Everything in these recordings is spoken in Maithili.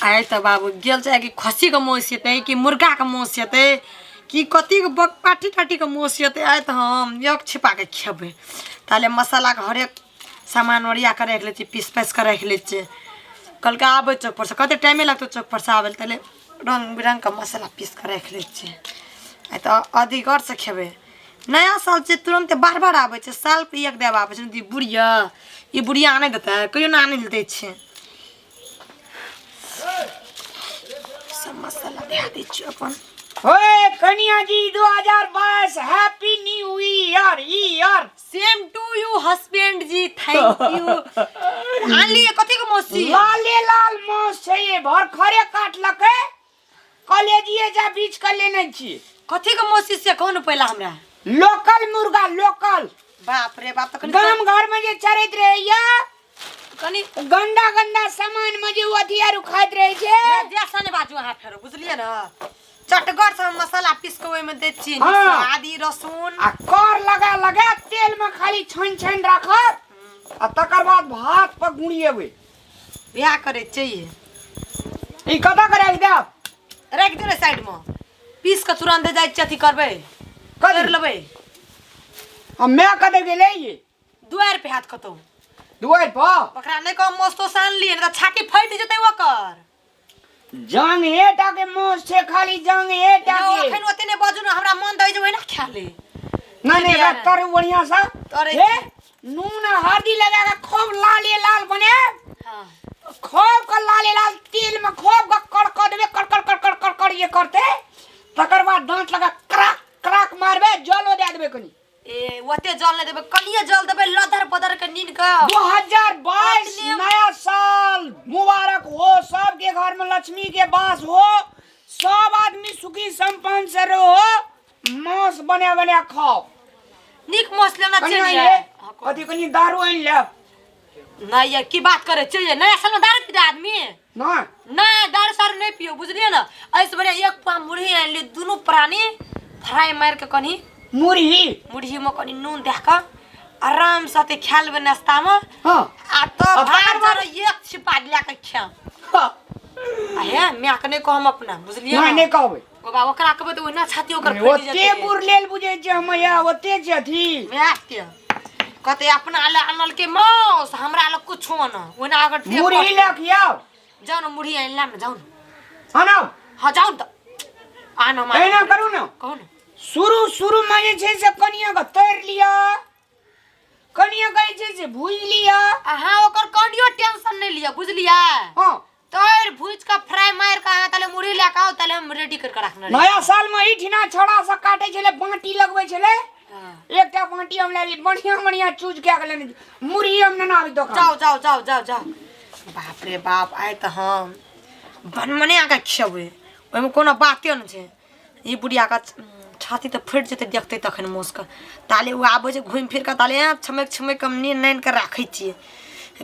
आइ तऽ बाबू गेल छै कि खस्सीके माँस हेतै कि मुर्गाके माँस हेतै कि कथीके बक पाठी ताठीके माँस हेतै। आइ तऽ हम एक छिपाके खेबै। ताले मसालाके हरेक सामान ओरिया कऽ राखि लै छियै, पीस पासि कऽ राखि लै छियै। कहलकै आबै चौकपर सँ, कते टाइमे लगतै चौकपर सँ आबै लए। ताले रङ्ग बिरङ्गके मसाला पीस कऽ राखि लै छियै। आइ तऽ अधिकरसँ खेबै। नया साल छै, तुरन्ते बार बार आबै छै, सालपर एक देब आबै छै। ई बुढ़िया, ई बुढ़िया आनै देतै? कहियो नहि आनै लए दै छै। सब मसाला दए दै छियै अपन। ओए कनिया जी, 2022 happy new year year. Same to you husband ji, thank you. आनलियै कथी के मौसी? लाले लाल मांस छै, ये भर खरे काटलकै, कलेजिए जा बीच के लेने छी। कथी के मौसी से कहू ने पहिले हमरा। लोकल मुर्गा, लोकल। बाप रे बाप, तऽ कनि गाम घर में जे चरैत रहैया कनि गंदा गंदा सामान में जे ओ अथी आर खाइत रहै छै। जैसा नहि बाजू अहाँ फेरो, बुझलियै ने? चटगर से हम मसाला पीस के ओहिमे दै छियै। हाँ। आदि रसून आ कर लगा लगा तेल में खाली छानि छानि राखब आ तकर बाद भात पर गुड़िएबै। बियाह करै चाहिए। ई कतऽ के राखि देब? राखि दियौ ने साइडमे, पीस के तुरंत जाइ छियै, अथी करबै। कथी? कर लेबै। आ माय कतऽ गेलै ये? दुआरि पे हाथ कतौ। दुआरि पर? ओकरा नहि कहब मस्तो आनलियै, नहि तऽ छाती फाटि जेतै ओकर। जंग एटा के मांस छै, खाली जंग एटा यौ, के। अखन ओते नहि बाजू ने, हमरा मन दै जे ओहिना खा ले। नहि नहि, एकरा तरू बढ़िया सँ। तरै हे छी। नून आ हल्दी लगा के खूब लाले लाल बनायब। हाँ। खूब के लाले लाल तेल में खूब के कड़ कऽ देबै, कड़ कड़ कड़ कड़ कड़ कड़ ये करते, तकर बाद दांत लगा क्रैक क्रैक मारबै, जलो दए देबै कनी। ए ओते जल नहि देबै, कनिए जल देबै, लधर पधर के नीन के। 2022 नया साल मुबारक हो, सबके घर में लक्ष्मी के वास हो, सब आदमी सुखी संपन्न से रहो, मांस बना बना खाओ। नीक मांस लेना कनिया चाहिए। ये कथी कनी दारू आनि लेब। नहीं ये की बात करे चाहिए, नया साल में दारू पीते आदमी? नहीं। नहीं, दारू सारू नहीं पियो, बुझलिए ना? ऐसे बढ़िया एक पुआ मुरही आनि लियो, दुनू प्राणी फ्राई मार के कनी मुरही, मुरही में कनी नून दे के आराम से अते खा लेबै नाश्ता में। हाँ। आ तो आ भात तकर बाद- जरा एक छिपा ला के खाएम। हाँ। आ हे माय के नहीं कहम अपना, बुझलिए? नहीं नहीं कहबै। बाबा, ओकरा कहबै तऽ ओहिना छाती ओकर फटि ओते जेतै। बुर लेल बुझै छै हम या ओते छै अथी। माय के कहते अपना लए आनलकै मांस, हमरा लए कुछो न, ओहिना अगर टेक मुरही कटतै। लऽ के आउ। जाउ ने मुरही आनि लाम ने, जाउ ने। आनब। हाँ जाउ ने तऽ आनो। एना करू ने। कहू ने। शुरू शुरू में जे छै से कनिया के तैर लिअ, कनिया के जे छै से भूजि लिअ। अहाँ ओकर कनियो टेंशन नहि लिअ, बुझलियै? हाँ। तोर भूज के फ्राई मार के अहाँ ताले मुरही लए के आउ, ताले हम रेडी कर के रखने रही। नया साल में ई ठिना छौड़ा सब काटे छलै, बाटी लगबै छलै। हाँ। एकटा बाटी हम ले ली, बढ़िया बढ़िया चूज कए के लेने छी। मुरही हम नेना आबी दोकान। जाओ जाओ जाओ जाओ जाओ। बाप रे बाप, आइ तऽ हम बनमने आके खेबै, ओहिमे कोनो बाते नहि छै। ई बुढ़ियाके छाती तऽ फटि जेतै देखतै तखन मौसके। ताले ओ आबै छै घुमि फिर कऽ, ताले छमकि छमकि कऽ हम नीन नानि कऽ राखै छियै।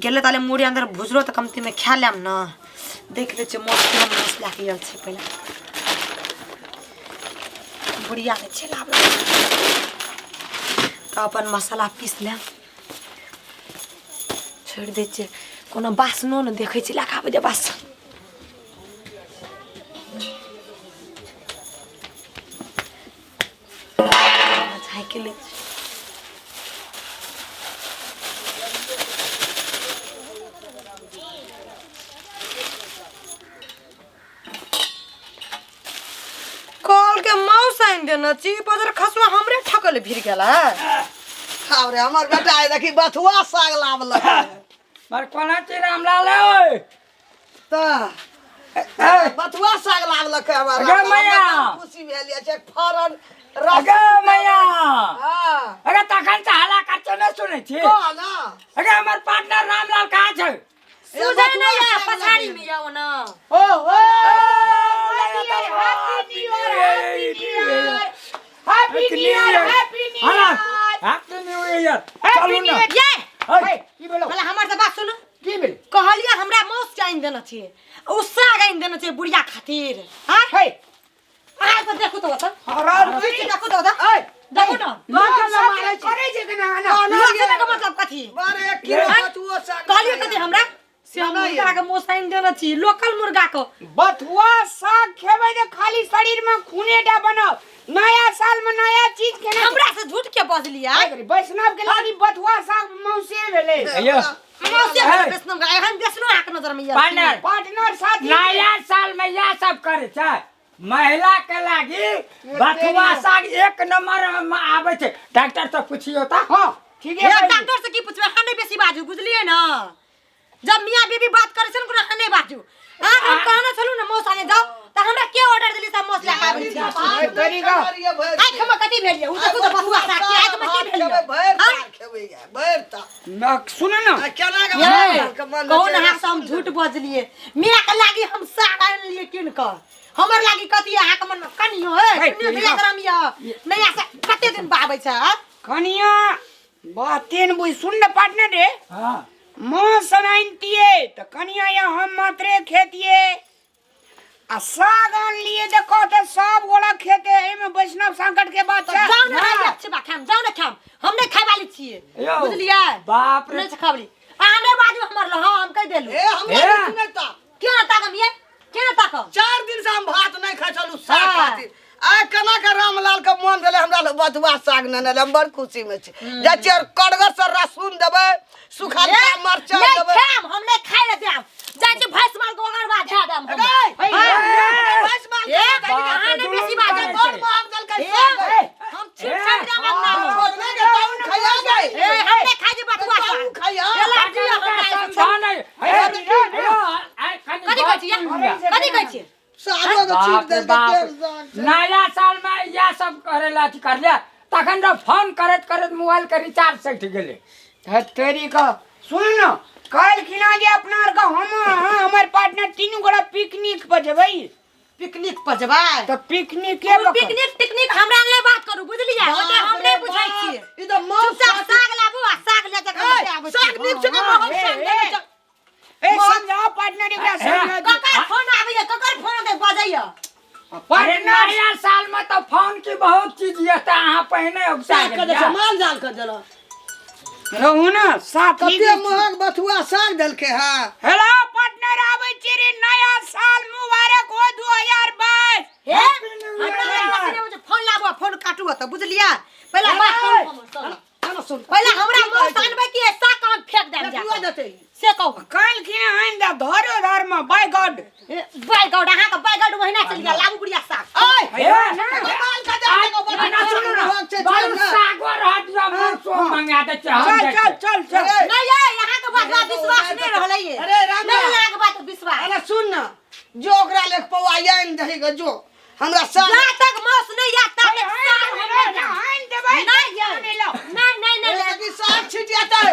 गेलै ताले मुड़ी अन्दर भुजलो तऽ कमतीमे खा लेब ने। देख लै छियै मौस केहन मौस लए कऽ आयल छै। पहिले बुढ़िया नहि छै लाबै तऽ अपन मसाला पीस लेब। छोड़ि दै छियै, कोनो बासनो नहि देखै छियै। लए कऽ आबै दे बासन। झाँकि लै छी। कल के माउस आनि देने छी, बजर खसुआ हमरे ठकल भिर गेला। खाओ रे हमर बेटा, आइ देखी बथुआ साग लाबलक। पर कोना छी रामलाल ओए? तऽ बथुआ साग लाबलक हमर। अगे मैया। खुशी भेल छै फरन। अगे मैया। हाँ। अगे तखन से हल्ला करते नहि सुनै छी। कह ना। अगे हमर पार्टनर रामलाल कहाँ छै? सुझै नहि या पछाड़ी में जाओ ना। ओ हो, happy new year, happy new year, happy new year. चलू ने। ये हे, की भेलौ? पहले हमर से बात सुनू। की भेल? कहलियै हमरा माउस के आनि देने छी, ओ साग आनि देने छै बुढ़िया खातिर। हाँ हे, अहाँ तऽ देखू तऽ ओतऽ। हरार। देखू तऽ ओतऽ। ऐ, देखू ने। लोक सब सब मारै छै। करै छै केना एना? लोक के मतलब कथी? बारे एक किलो बथुआ साग। कहलियै कथी हमरा? से हम मुर्गा के मोस आनि देने छी लोकल मुर्गा के। बथुआ साग खेबै तऽ खाली शरीर में खूने टा बनत। नया साल में नया चीज खेना। हमरा से झूठ के बजलियै? वैष्णव के लागी बथुआ साग मौसे भेलै। यो मौसे हे। भेलै वैष्णव के, एहन वैष्णव अहाँके नजर में यऽ? पार्टनर। पार्टनर साथी। नया साल में यह सब करे छै, महिला के लागी बथुआ साग एक नंबर में आबै छै। डॉक्टर से पूछियो त। हाँ ठीक है। हे, डॉक्टर से की पूछबै? अहाँ नहि बेसी बाजू, बुझलियै ने? जब मियाँ बीबी बात करे छै ने, कोनो अहाँ नहि बाजू। अहाँ हम कहने छलहुँ ने मौस आने जाउ, तऽ हमरा के ऑर्डर देली सब मौस लए कऽ आबै छी? तरीका। आँखि में कथी भेल यऽ? उ देखू तऽ बथुआ साग के आँखि में की भेल यऽ? भरि हाँ? तार खेबै गे, भरि तार। सुन ना। आ केना के ये, भरि के मन कहू ने छै? अहाँ से हम झूठ बजलियै? मियाँ के लागी हम साग आनलियै कीन कऽ, हमर लागी कथी अहाँके मनमे कनियो? हे हे, कनियो तरीका। भेला गरम यऽ नया से कते दिन बाबै छै, हाँ? कनिया बाते न बुझ। सुन न पार्टनर रे। हाँ। माँ आनतियै तऽ कनिया या हम मात्रे खेतियै, आ साग आनलियै तऽ कहते सब गोरा खेते, एहिमे वैष्णव संकट के बात छै। जाउ ने भाई, अच्छे बा खाम, जाउ ने खाम, हम नहि खाय वाली छियै। यौ, बुझलियै? बाप रे। नहि छै खाय वाली। अहाँ नहि बाजू हमर लग, हाँ, हम कहि देलहुँ। ए, हमरा हे। नहीं सुनैता। क्यों ना ताकम ये, क्यों ना ताकम? 4 दिन से हम भात नहीं खाइ छलहुँ साग हाँ। खातिर। आ केना के रामलाल के मन भेलै हमरा लग बथुआ साग नेने ले, हम बड़ खुशी में छी। जाइ छियै और कड़गर से रसून देबै, सुखल ए, मरचाइ नहीं देबै। खाम, हम नहीं खाय ले देम। जाइ छी भैंस माल के ओकर बाद धए देम हम। ए, हाँ। भैंस माल ए, के अहाँ नहि बेसी बाजू। बड़ महग देलकै ए, साग। हम छीट छाट देम अंगना में। छोड़ने के ताऊ खैया गए। ए, हम नहीं खाय जे बथुआ ताऊ साग। खैया। ए, लाठी हमरा एहिसँ समझा नहीं। हे, हे, आइ कनी कथी कहै छियै? कथी कहै छियै? सागो के छीट बाप रे देलकै बाप। केहन साग छै। नया साल में इएह सब करे ला अथी कर लिया, तखन तो फोन करैत करैत मोबाइल के रिचार्ज सटि गेलै। हे तेरी का सुन न, काल्हि खिना जे अपना आर के हम अहाँ हमर पार्टनर तीनू गोरा पिकनिक पर जेबै। पिकनिक पर जेबै? तऽ पिकनिके पर। पिकनिक टिकनिक हमरा नहि बात करू, बुझलियै? ओते हम नहि बुझै छियै। ई तऽ मांस चुपचाप साग लाबू आ साग लए कऽ हम ए, आबै साग छी। नीक छै कि महग हे, साग हे। देने छै? ए समझाओ पार्टनर एकरा, समझा दियौ। ककर फोन आबैया? ककर फोन आबै बजैया? अरे पार्टनर नया साल में तो फोन की बहुत चीज ये तऽ अहाँ पहिने उपसा साग के दै छै, माल जाल के देलक। रहू ना साथी। कते महग बथुआ साग देलकै हँ। हेलो पार्टनर, आबै छी रे, नया साल मुबारक हो 2022। हे, हमरा नहि बेसी नहि बुझै, फोन लाबू आ फोन काटू तऽ बुझलियै? पहिला बात सुनू। केना सुन? पहिला हमरा मांस आनबै कि साग के हम फेंक देब देखियो जाके? देतै। से कहू। काल्हि खिना आनि दे धरो धर में, बाय गॉड। ए, बाय गॉड, अहाँके बाय गॉड महीना चलि गेल। लाबू बुढ़िया साग। आय हे, गोपाल का जाके को ना, ना, सुनू ना। महग छै, बारू छोड़ ना। सागो रह दियौ, मांसो मंगा दै छियै, हम चल जाइ चल छियै। चल चल। अरे, नहीं ये अहाँके बात पर विश्वास नहीं रहलै ये। अरे, राम नहीं राम। अहाँके बात पर विश्वास। अरे सुन ना, जो ओकरा लेख पौआ आनि दही गे, जो हमरा साग जा तक मांस नहीं आयत ता तक साग हम नहीं देब। आनि देबै। नहीं ये। नहीं नहीं नहीं नहीं। देखी साग छिटियातै।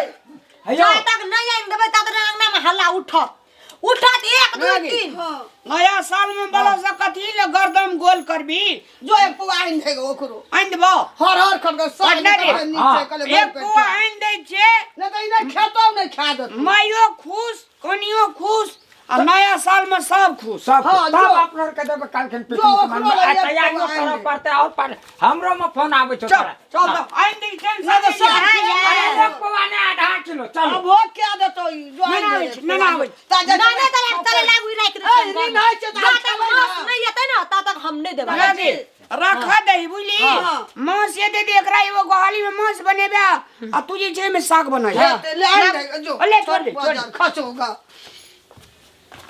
हे जा यौ, तक नहीं आनि देबै ता तक अंगना में हल्ला उठत उठत, 1 2 3। हाँ, नया साल में बोलो से कथी ले गर्दन गोल करबी? जो एक पौआ आनि दही गे ओकरो। आनि देबो। हर हर खटके साग पटना रे। निकलै नीचे हाँ। कहले भरि एक पेट पौआ खा। आनि दै छियै। नहि तऽ ई नहि खेतौ, नहि खा देतौ। माइयो खुश, कनियो खुश, आ नया साल में सब खुश। सब हाँ, तब जो। अपना के देबै काल्हिखन जो पिकनिक ओकरो मनबै। आ लए तैयारियो एक करऽ पौआ पड़तै और पर हमरो में फोन आबै छौ चल तोरा। चल तऽ आनि दै टेंशन नहि तऽ नहि साग लिअ। हाँ, अरे एक पौआ नहि, आधा किलो चलो। अब भोग के देतौ ई, जो आनि नहि दे आबै छी, नहि आबै छी। ता जा। नहीं नहीं, तले तले लाबू ई राखि ए, दै। ऋण होइ छै तऽ जा हम तक खेबै मांस ना। नहीं एतै ना ता तक हम नहीं देबै। ना दे, रखा दही बुझली। हाँ। मांस ये दे दे एकरा, एगो गोहाली में मांस बनेबे आ तू जे छै में साग बनाई। ले ले आनि दे जो। ले, छोड़ दे, छोड़ दे। खसोगा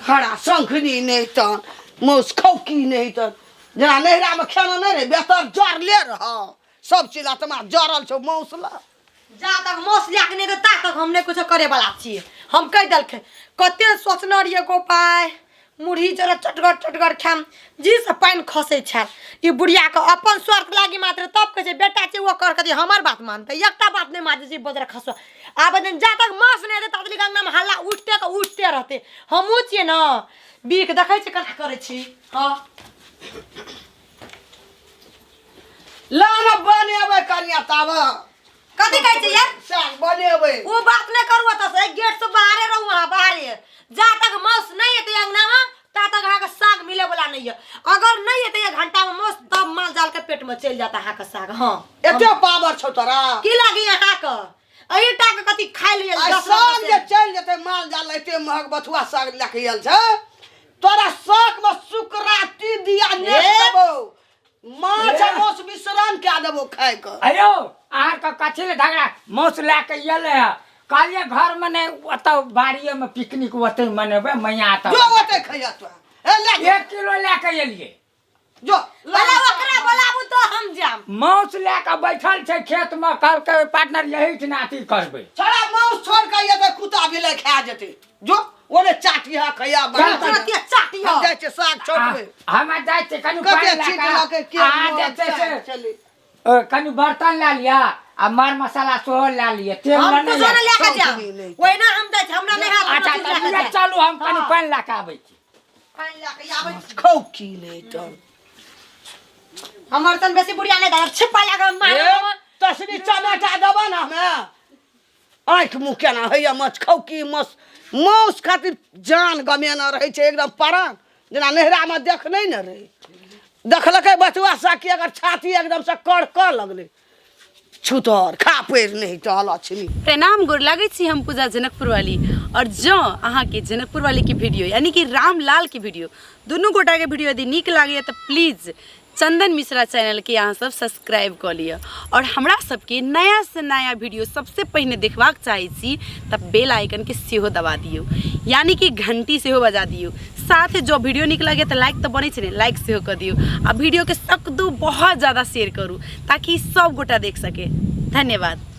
खड़ा शंखनी नहीं तन मौस खौकी नहीं तन, जेना नैहरामे खेना नहि रहै, बेतर जरले रह सब चीज आत्मा जरल छौ मौस ला। जा तक मांस लए के नहीं देता तक हम नहीं कुछ करे वाला छियै, हम कहि देलकै। कते सोचने रहियै गोपाय मुरही जरा चटगर चटगर खाम, जी से पानि खसै छल ई बुढ़ियाके अपन स्वार्थ लागी मात्र। तब कहै छै बेटा छै ओकर, कथी हमर बात मानतै? एकटा बात नहि मानै छै बजरा खसुआ। आब दिन जा तक मांस नहि हेतै ता तक अंगनामे हल्ला उठते के उठते रहतै। हमहूँ छियै ने बीख देखै छियै केना करै छी। हँ ला ने बनेबै कनिया ताब। कथी कहै छियै यार? साग बनेबै। ओ बात नहि करू, ओतऽ से एहि गेट से बाहरे रहू अहाँ बाहरे। जा तक मांस नहि एतै अंगनामे ता तक अहाँके साग मिले वाला नहि यऽ। अगर नहि एतै एक घंटा में मांस, तब माल जाल के पेट में चलि जायत अहाँके साग। हाँ। एते पावर छौ तोरा? की लागी अहाँके? एहि टा के कथी खाइ लियै आइ साँझ जे चलि जेतै माल जाल एते महग बथुआ साग लए के आयल छै तोरा शौक में सुकराती दिया ने ए? देबो माछ आ मांस मिश्रण कए देबो खाय के। अयो अहाँके कथी लए झगड़ा मासु लए कऽ एलै हँ कहलियै घरमे नहि ओतऽ बाड़िएमे पिकनिक ओतै मनेबै मैया जो तऽ ओते खैया तो ए ले जो। 1 किलो लए कऽ एलियै। जो। बोला ओकरा बोलाबू तो हम जाम। मासु लए कऽ बैठल छै खेतमे कहलकै पार्टनर यही ठिना अथी करबै। छोड़ा मांस छोड़ के एते कुत्ता बिलाइ खा जेतै जो ओने चाटिया खैया बना। चल, तुरंत चाटियो। हम जाइ छियै साग छोड़बै। हम जाइ छियै कनि कते पानि लए छीट कऽ लऽ के के अहाँ जे छै से चली। कनि बर्तन लए लिअ आ मर मसाला सेहो लए लिअ तेल हम लेने कुछो नहि जायब। लए के जाम। सब नहि। ओहिना हम जाइ छी हमरा नहि हाथ अच्छा तऽ लिअ चलू हम कनि पानि लए कऽ आबै छी। पानि लए के आबै छी। खौकी नहि तऽ। हमर तन बेसी बुढ़िया नहि दादा छिपा लए के मार। ए, तसनी चमेटा देबऽ ने हमे आँखि मुँह केना होइए मछ खौकी मस माउस खातिर जान गमेने रहै छै एकदम परान जेना नैहरामे देखने ने रहै देखलकै बचुआ साकी अगर छाती एकदमसँ कर कर लगलै छुतर खा पड़ि नहि टहल लक्ष्मी। प्रणाम गोर लागै छी हम पूजा जनकपुर वाली और जँ अहाँके जनकपुर वाली के वीडियो यानी कि रामलाल के वीडियो दुनू गोटाके वीडियो यदि नीक लागैए तऽ प्लीज चंदन मिश्रा चैनलके अहाँ सब सब्सक्राइब कऽ लिअ और हमरा सबके नया से नया वीडियो सबसे पहिने देखबाक चाहै छी तऽ बेल आइकनके सेहो दबा दियौ यानी कि घंटी सेहो बजा दियौ। साथ जो वीडियो नीक लगे तऽ लाइक तऽ बनै छै ने लाइक सेहो कऽ दियौ आ वीडियोके सकदू बहुत ज़्यादा शेयर करू ताकि सब गोटा देख सके। धन्यवाद।